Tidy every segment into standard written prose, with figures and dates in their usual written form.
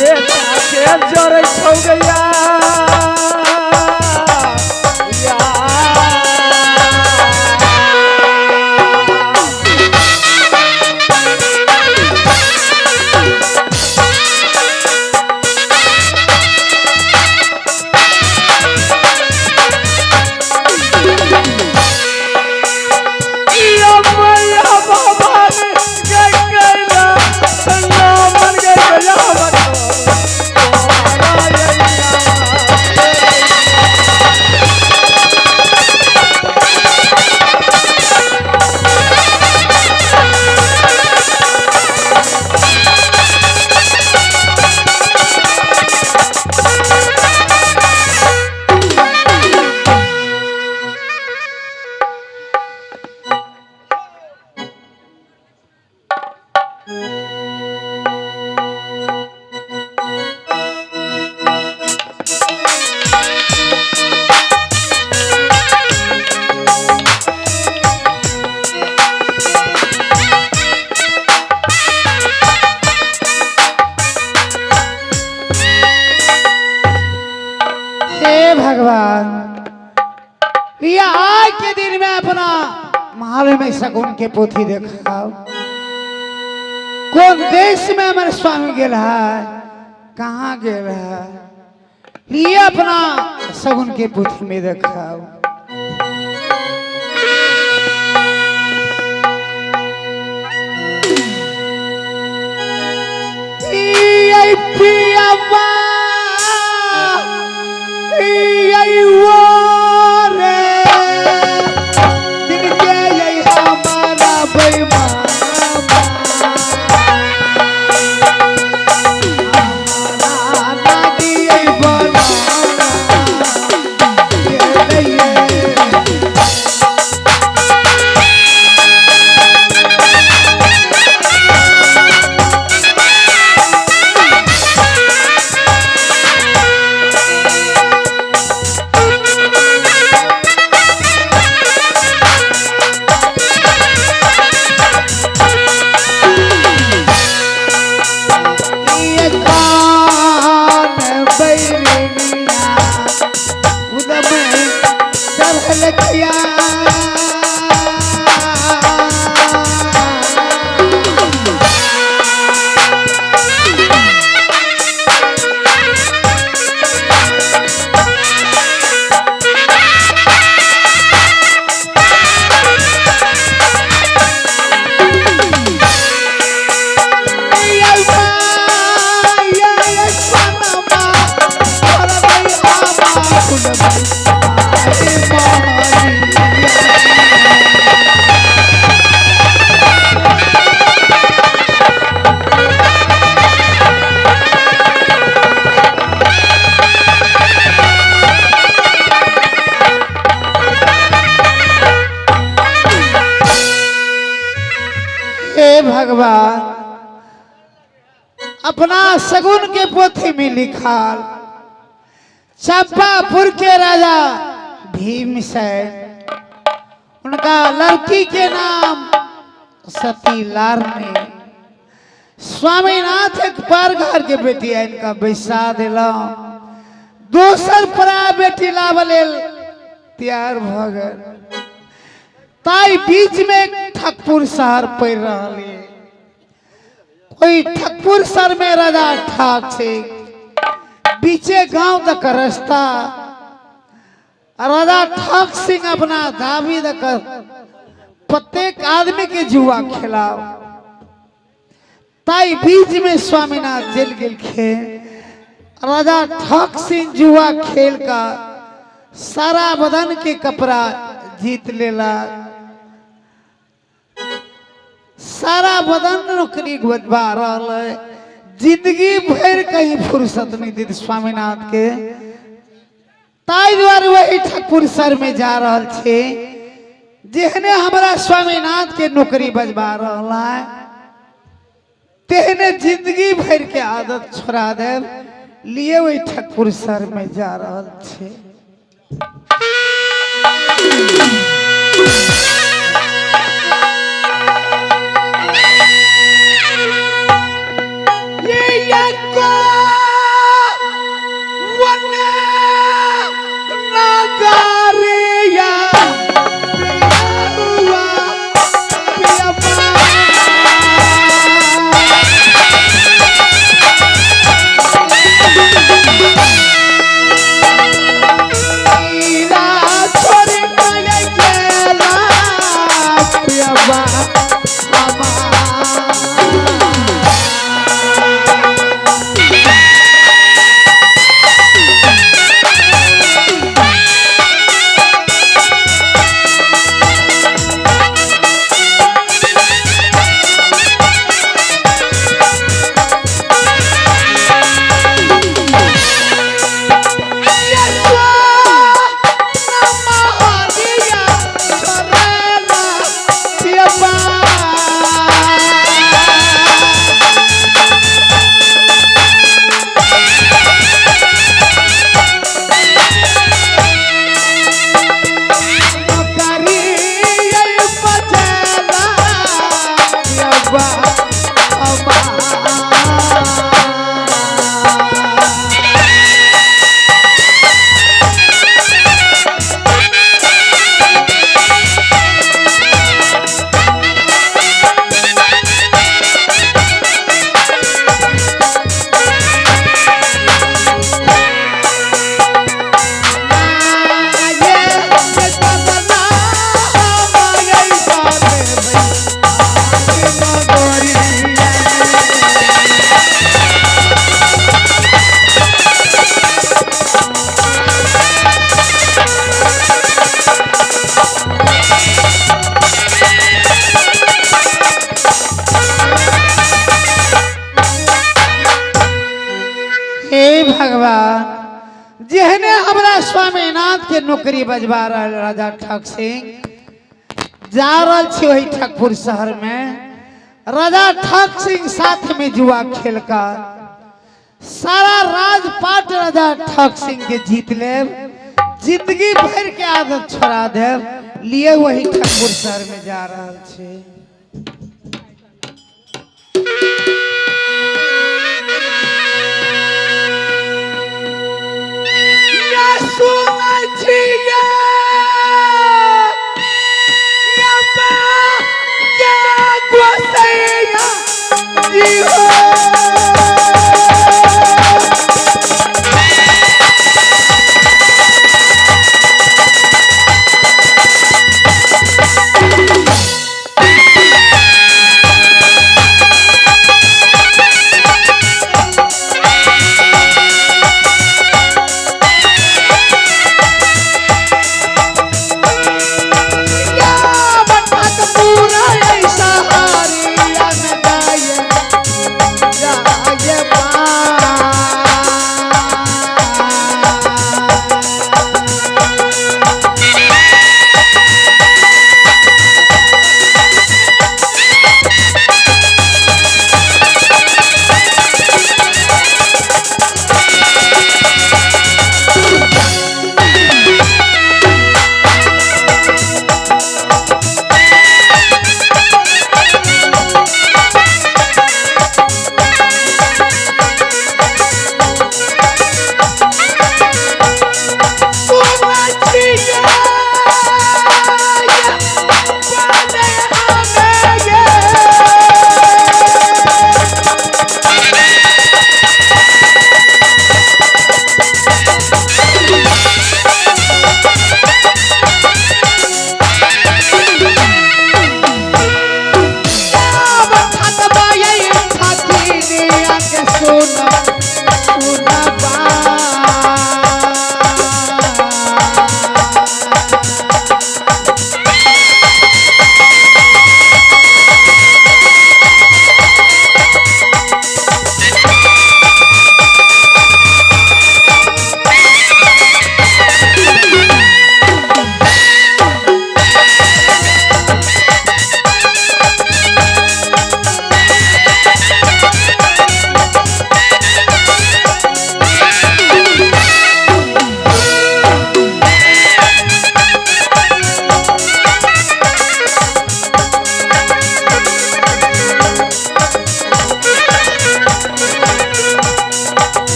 बेटा के जरै छौ गैया। हे भगवान, ये आज के दिन में अपना महाल में शगुन के पोथी देखाओ। कौन देश में हमारे स्वामी गेल है, कहाँ गेल है, ये अपना शगुन के पोथी में देखाओ। ये पियावा, ये वो रे, दिन के ये हमारा बेईमान, हमारा नादी ये बना, ये ये कान बैरिया, उदम चढ़ल किया। हे भगवान, अपना शगुन के पोथी में लिखाल चंपापुर के राजा भीमसेन, उनका लड़की के नाम सती लारनी। स्वामीनाथ एक पार घर के बेटी है, इनका बैसा दिला। दोसर परा बेटी लाव लेल तैयार भ गए। ताई बीच में ठकपुर शहर पड़ रहा है। कोई ठकपुर शहर में राजा ठाक छे, बीचे गांव तक रास्ता। राजा ठाक सिंह अपना दावी दक प्रत्येक आदमी के जुआ खिलाओ। ताई बीच में स्वामीनाथ जेल गेल खे। राजा ठाक सिंह जुआ खेल का सारा बदन के कपड़ा जीत लेला, सारा बदन नौकरी बजबा रहा है। जिंदगी भर कहीं फुर्सत नहीं दी स्वामीनाथ के। ताई दुआरे वही ठाकुर सर में जा रहा छे, जेहने हमारा स्वामीनाथ के नौकरी बजबा रहा है, तेहने जिंदगी भर के आदत छोड़ा दे लिए वही ठाकुर सर में जा रहा छे। ये हे भगवान, जेहने हमरा स्वामीनाथ के नौकरी बजबा रहल राजा ठग सिंह, जा रहल छी वही ठगपुर शहर में। राजा ठग सिंह साथ में जुआ खेल का सारा राजपाट राजा ठग सिंह के जीत लेब, जिंदगी भर के आदत छोड़ा देब, लिए वही ठगपुर शहर में जा रहल छी।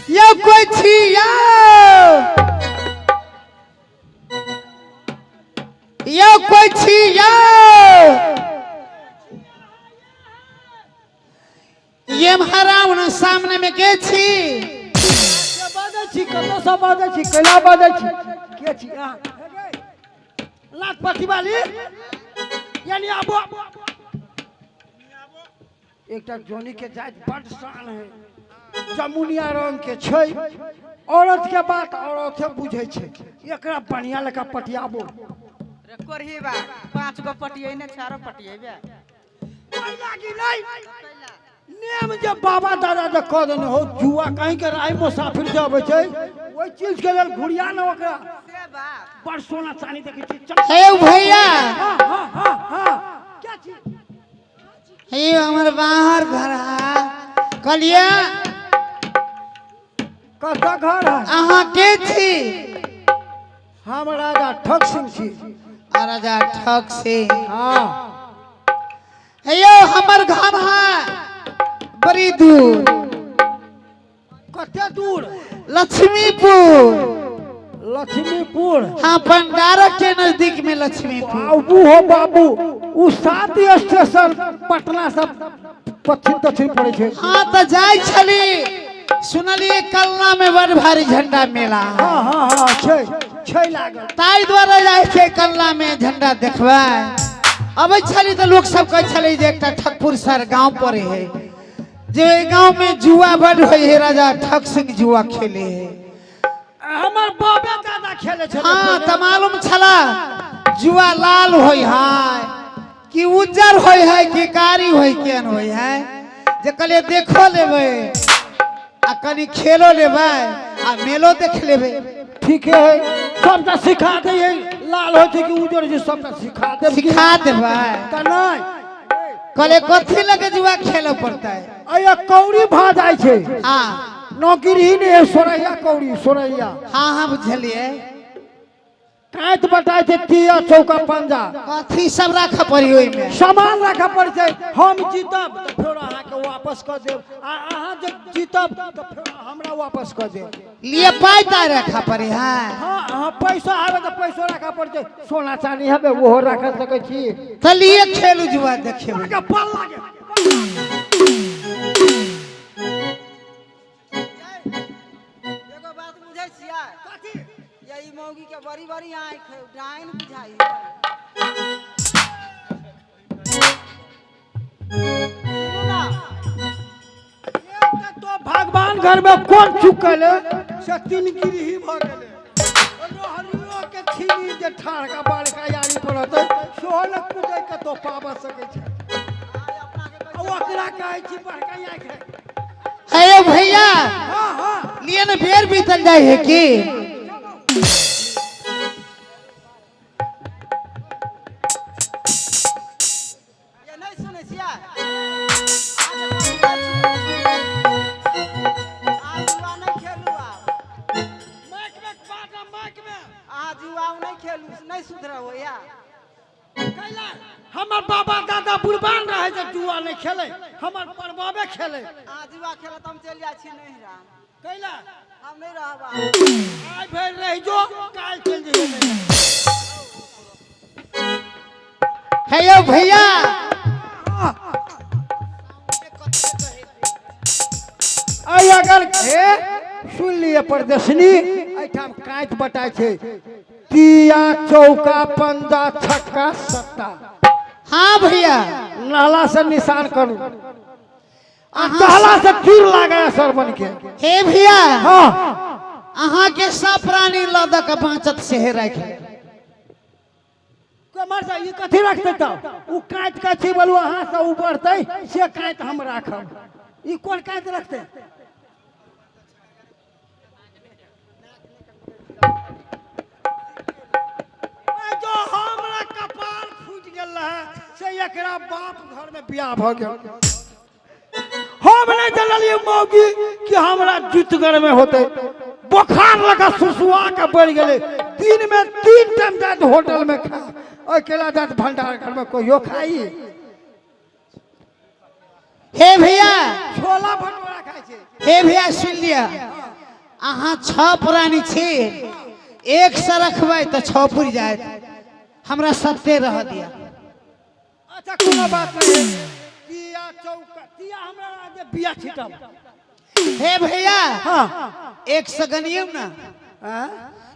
यौ कोई छी यौ, यौ कोई छी यौ, ये हराम सामने में के छी? के बाजै छी? कतऽसँ बाजै छी? कैला बाजै छी? के छी अहाँ? लात पति वाली यानी आबो। एकटा जोनी के जाति बड शान है, जमुनिया रंग के छै, औरत के बात औरते बुझै छै, एकरा बढ़िया लेखा पटियाबो। रे कोरही बा, 5 गो पटियैने 4 पटियेबे। लागी नहीं नेम जे बाबा दादा जे कह देने हो, जुआ कहीं के राय मुसाफिर जे अबै छै ओहि चीज के लेल घुरिया न ओकरा। से बात। बड़ सोना चानी देखै छी। हे भैया। हाँ हाँ हाँ हाँ, क्या चीज? हे हमर बाहर घर है कहलिए। कतऽ घर है? अहाँ के छी? हम राजा ठग सिंह छी। आ राजा ठग सिंह। हाँ। हे यौ हमर घर है बड़ी दूर। कते दूर? लक्ष्मीपुर। लक्ष्मीपुर? हाँ, भंडारक के नजदीक में लक्ष्मीपुर। बाबू हो बाबू, उ 7 स्टेशन पटना से पश्चिम दक्षिण पड़े छै। हाँ तो जाय छली, सुनलिए कलना में बड़ भारी झंडा मेला। हाँ हाँ हाँ छै। छै लागल। ताहि दुआरे जाइ छै कल्ला में झंडा देखबै। अबै छली तऽ लोक सब कहै छलै जे एकटा ठकपुर सर गांव पर है, जे गांव में जुआ बड होइ है, राजा ठक सिंह जुआ खेले है। हमर बाबे दादा खेले छलै। हाँ, तऽ मालूम छला जुआ लाल होइ है कि उज्जर होइ है कि कारी होइ, केहन होइ है, जे कहलियै देखो लेबै आ कनि खेलो लेबै आ मेलो देख लेबै। ठीके है, सबटा सिखा दै है, लाल होइ छै कि उज्जर होइ छै, सबटा सिखा देब। सिखा देबै। तऽ नहि। कहले कथी लगे जुआ खेले पड़तै? अया कौड़ी भऽ जाइ छै। हाँ। नौकरी नहि है, सोरैया कौड़ी सोरैया। हाँ हाँ बुझलियै। काँट बटाइ छै, तिया चौका पंजा। कथी सब राखऽ पड़ी ओहिमे? सामान राखऽ पड़ै छै। हम जीतब तऽ फेर अहाँके वापस कऽ देब, आ अहाँ जे जीतब तऽ फेर हमरा वापस कऽ देब। लिए पाइ ताइ राखऽ पड़ी है? हाँ हाँ, पैसा आबे तऽ पैसो राखऽ पड़ै छै, सोना चानी हेबै ओहो राखऽ सकै छी। तऽ लिए खेलू जुआ देखेबै। अहाँके पल्ला के एगो बात बुझै छियै? या ई मौगी के बड़ी बड़ी आँखि है, डाइन बुझाइ है। सुनू ना। एकटा तो भगवान घर में कोन चुकल से तीन गिरही भऽ गेलै। रोहनियो के छीनी जे ठाढ़ का बालका यारी पर रहतै सेहो ने कुदै के तो पाबऽ सकै छै। आइ अपना के आ ओकरा कहै छी बड़का आँखि है। अरे भैया। हाँ हाँ। लिए ने बेर बीतल जाय है की? ये नहि सुनै छियै? आज जुआ नहि खेलू आब। माइक में बात, माइक में। अहाँ जुआ नहि खेलू, नहि सुधरब होइया। कैला हमर बाबा दादा बुढ़बान रहे जे जुआ नहि खेले, हमर परबाबे खेले। अहाँ जुआ खेलत, हम चलि जाइ छी नैहरा। कैला? हम नहि रहब। आइ भरि रहि जो, काल्हि चलि जइहे। हे यौ भैया। आइ अगर हे सुन लिए प्रदर्शनी, एहिठाम काँट बटाइ छै, तिया चौका पंजा छक्का सत्ता। हाँ भैया। नाला से निशान करू आ कहला से तीर लागे सरबन के। हे भैया। हाँ। अहाँ के सब प्राणी लऽ दऽ के बाँचत सेहे राखि लेब। कमर से ई कथी रखतै तब? ओ काँट कथी बोलू, अहाँ से ऊपर से काँट हम राखब, ई कोन काँट रखतै? जो हमरा कपार फूटि गेल रहे से एकरा बाप घर में बियाह भऽ गेल। हम नहीं जानलियै मौगी कि हमरा जुतगर में होते। बोखार लगा सुसुआ के बढ़ गेलै। दिन में 3 टाइम जात होटल में खा, अकेला जात भंडार घर में कहियो खाई। हे भैया। छोला भटूरा खाइ छै। हे भैया सुन लिअ, अहाँ 6 प्राणी छी, एक से रखबै तऽ 6 पुरि जायत, हमरा सत्ते रह दिअ। अच्छा कोनो बात नहीं, तिया चौका तिया हमरा रह दे, बिया छिटब। हे भैया। हाँ। एक से गनियौ ने। हाँ?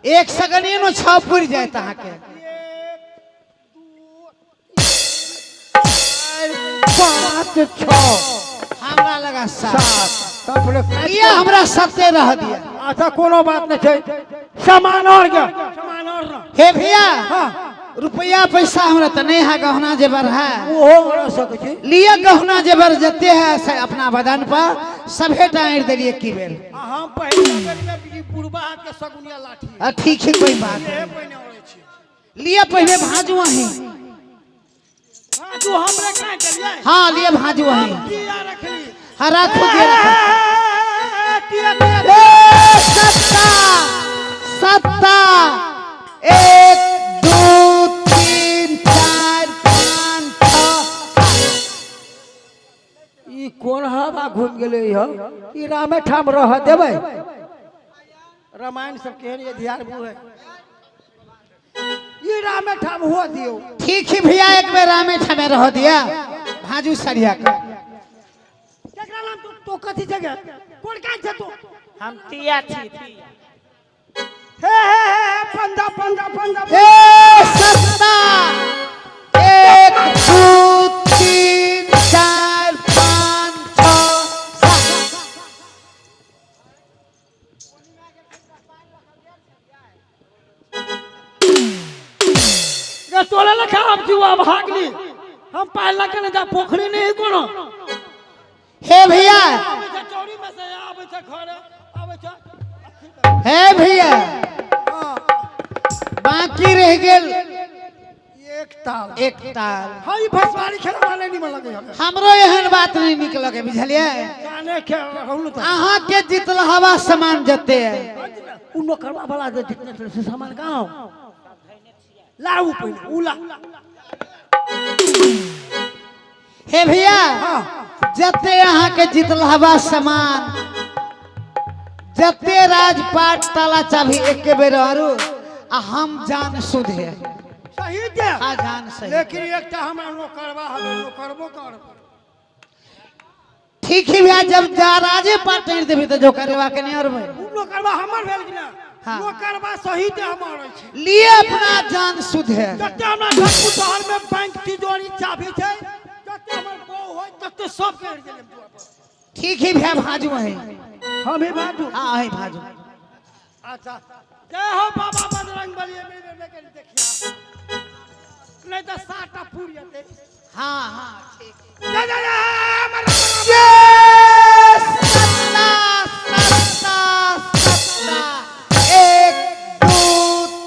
एक से गनियौ ने, 6 पुरि जायत अहाँके। 1 2 3 4 5 6। हमरा लगा 7। 7 तब बोले लिअ हमरा सत्ते रह दिअ। अच्छा कोनो बात नहीं छै, सामान और के सामान और न। हे भैया। हाँ। रुपया पैसा हमरा तऽ नहीं है, गहना जेवर है। ओहो रह सकै छी। लिअ गहना जेवर जते है से अपना बदन पर सभे टाँगि देलियै की बेर। आ हम पहिले बेर में ई बुढ़बा हाथ के सगुनिया लाठी। आ ठीक है, कोई बात इहे नहीं। पहिने ओढ़ै छी। लिअ पहिले भाजू अहीं। भाजू हमरे काहे देलियै? हाँ लिअ भाजू अहीं। किया रखली? हाँ राखू दिअ, राखू। तिया, तिया। ए, सत्ता सत्ता 1 2 3 4 5 6। ई कोन हवा घूम गेलै यौ? ई रामे ठाम रह देबै? रामायण सब केहन ये ध्यान बुझे, ई रामे ठाम हुआ दियौ। ठीक है भैया, एक बेर रामे ठामे रह दिया भाजू सरिया के। केकरा नाम तू तो कथी जगह कोन काज छै तू? हम तिया छी, तिया। हे हे हे हे पंजा ए तोरे लेखा हम जुआ भागली हम पाइ लऽ के नहि जा पोखरी नहि कोनो। हे भैया, आबै छै चौरी में से आबै छै घरे आबै छै। हे भैया, बाकी रह गेल एक ताल। एक ताल। हाँ, ई भसवारी खेला नहीं निमन लगे हमें। हमरो एहन बात नहीं निक लगे, बुझलिए? जाने के रहलु त अहाँ के जीतल हवा सामान जते है। उ नौकरवा वाला जे जितने छलै से सामान कहाँ लाउ पहिने उ ला। हे भैया, जते अहाँ के जीतल हवा सामान, जते राजपाट ताला चाभी एके बेर आरू आ हम जान सुध है। सही दे। हाँ, जान सही। लेकिन एकटा हमरा नौकरवा हवे, नौकरबो कर। ठीक ही भैया, जब जा राजे पाट नहीं देबी तो जो करेवा के नहीं और भाई। उ नौकरवा हमर भेल कि ना? हाँ। नौकरवा सही दे हमर अछि। लिए अपना जान सुध है। जते हमरा घर शहर में बैंक तिजोरी चाभी छै, जते हमर बहू होय तते सब कर देले। ठीक ही भैया, भाजू है। हम ही भाजू। हाँ, है भाजू। अच्छा, जय हो बाबा बजरंग बली। मेरे बेटे के देखिया नहीं तो साटा पूरी जते। हाँ हाँ ठीक। जय जय जय सत्ता सत्ता सत्ता 1 2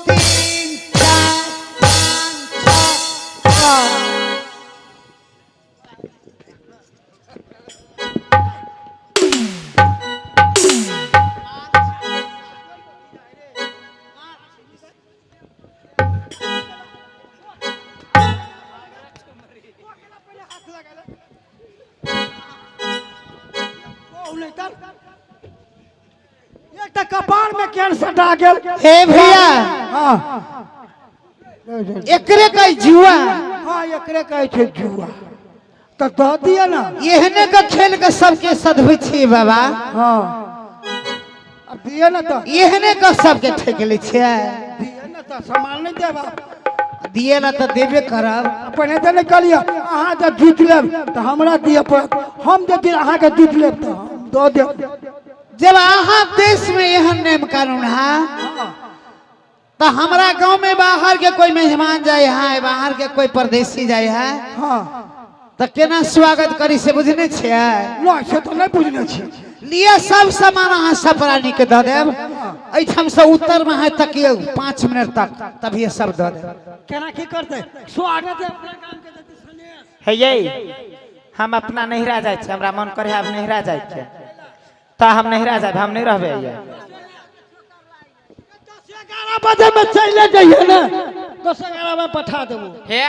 3 4 5 6 7। एकटा कपार में कैंसर आ गेल। हे भैया, हाँ, एकरे कहे जुआ। हाँ, एकरे कहे छै जुआ। तो दऽ दिअ ना। एहने के खेल के सबके सधबै छी बाबा। हाँ, अब दिअ ना तो। एहने के सबके ठेक लै छियै। दिअ ना तो, सामान नहीं देबा। दिए ला तो देबे करब। पहिने तऽ नहि कहलियै अहाँ जब जीत लेब तऽ हमरा दिअ पड़त, हम जब अहाँके जीत लेब तऽ हम दऽ देब। जब अहाँ देश में एहन नियम कानून है तो हमरा गांव में बाहर के कोई मेहमान जाए है, बाहर के कोई परदेसी जाए है, हाँ, तो केना स्वागत करी से बुझने छियै? नहि, से तऽ नहि बुझने छियै। लिए सब सामान अहाँ सब प्राणी के दऽ देब। एहिठाम से उत्तर में है तकियौ 5 मिनट तक, तभी सब दऽ देब। केना की करतै स्वागत है अपना काम के देतै सनेश। हे ये, हम अपना नहिरा जाइ छी, हमरा मन करे आब नहिरा जाइ के, तऽ हम नहिरा जायब, हम नहि रहबै ये। 10-11 बजे में चले जइए ने, 10-11 में पठा देबो। हे,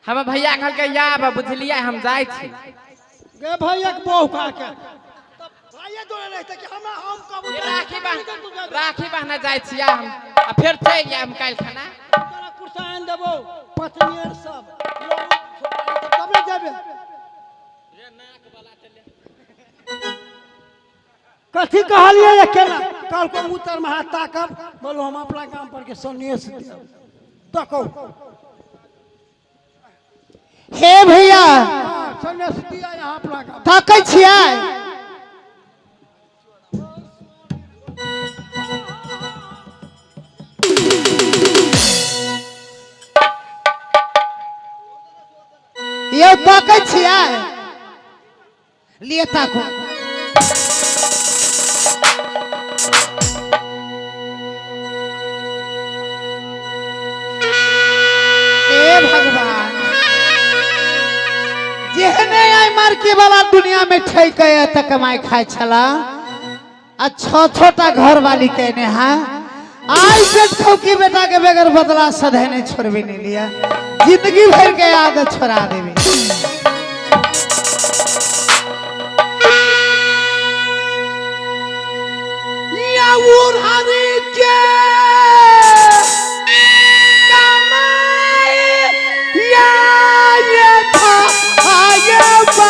हमर भैया कहलकै आब, बुझलियै, हम जाइ छी। गे भैया के बहु का के तब भैया जोड़े रहते कि हमरा हम कबू राखी बान्ह, राखी बान्हने जाइ छी हम, आ फेर चलि आयब काल्हि खना। तोरा कुर्सा आनि देबो, पत्नी सब तब ने जेबे। कथी कहलियै ये केना? कहलको उत्तर में हाथ ताकब, बोलो हम अपना काम पर के सन्यास देब। देखो हे भैया, हाँ, सन्यास दिया यहाँ अपना काम। ताकै छियै? यौ ताकै छियै? लिए ताकू। हे भगवान, जेहने आई मार्के वाला दुनिया में ठेके त कमाई खाए छला, आ छो छोटा घर वाली कहने है आई पेट खौकी बेटा के बगैर बदला सधे नहीं छोड़बे नहीं लिया, जिंदगी भर के आदत छोड़ा देबे। या उड़ारी के कमाई या ये था ये बा।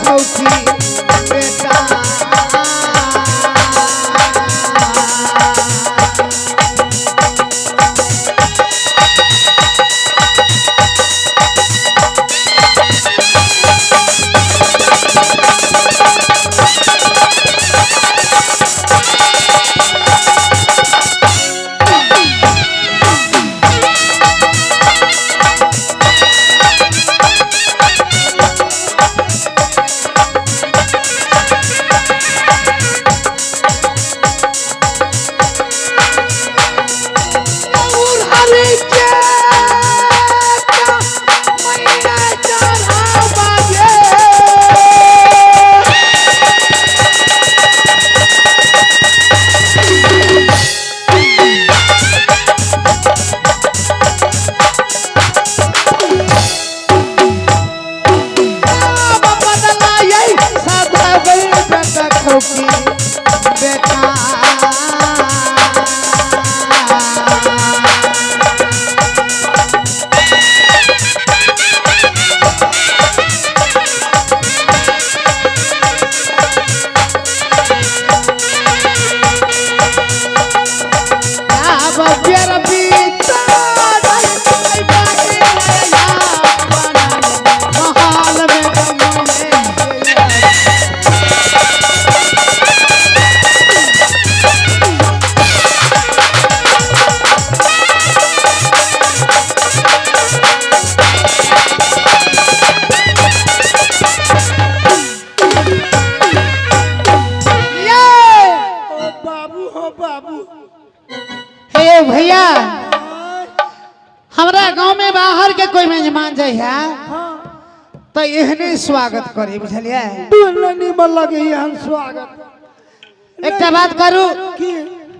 खौकी बेटा। बेटा। अब बेर बीता महाल में कमले। ये ओ बाबू हो बाबू। हे भैया, हमरा गांव में बाहर के कोई मेहमान जाए है तो एहने स्वागत करी, बुझलिए? दुनिया निमन लगे हम स्वागत। एकटा बात करू? की?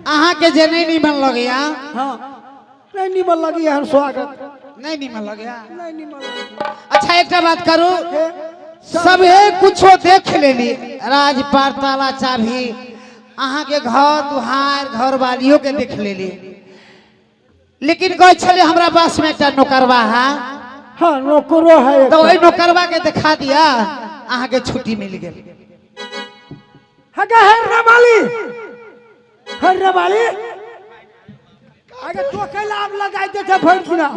अहाँ के जे नहीं निमन लगैया। हाँ, नहीं निमन लगे हम स्वागत। नहीं निमन लगैया? नहीं निमन लगे। अच्छा, एकटा बात करू? सभे कुछो देख लेली, राजपाट, ताला, चाभी, अहाँ के घर दुहार, घर वालियों के देख लेली, लेकिन कहै छलै हमरा पास में एकटा नौकरवा है। हाँ, नौकरो है। तो ओहि नौकरवा के दिखा दिया, अहाँ के छुट्टी मिल गेल। हगा हर रवाली, हर रवाली, अगर तो कैला आब लगाई दे छै भरि दिना।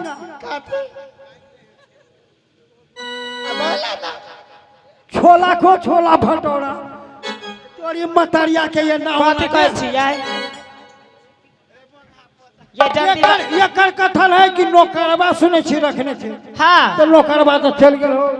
छोला को छोला भटोरा तोरी मतरिया के ये ना। कथी कहै छियै ये जल्दी? एकर कथन है कि नौकरवा सुनै छी रखने छी। हाँ। तऽ नौकरवा तऽ चलि गेल हो।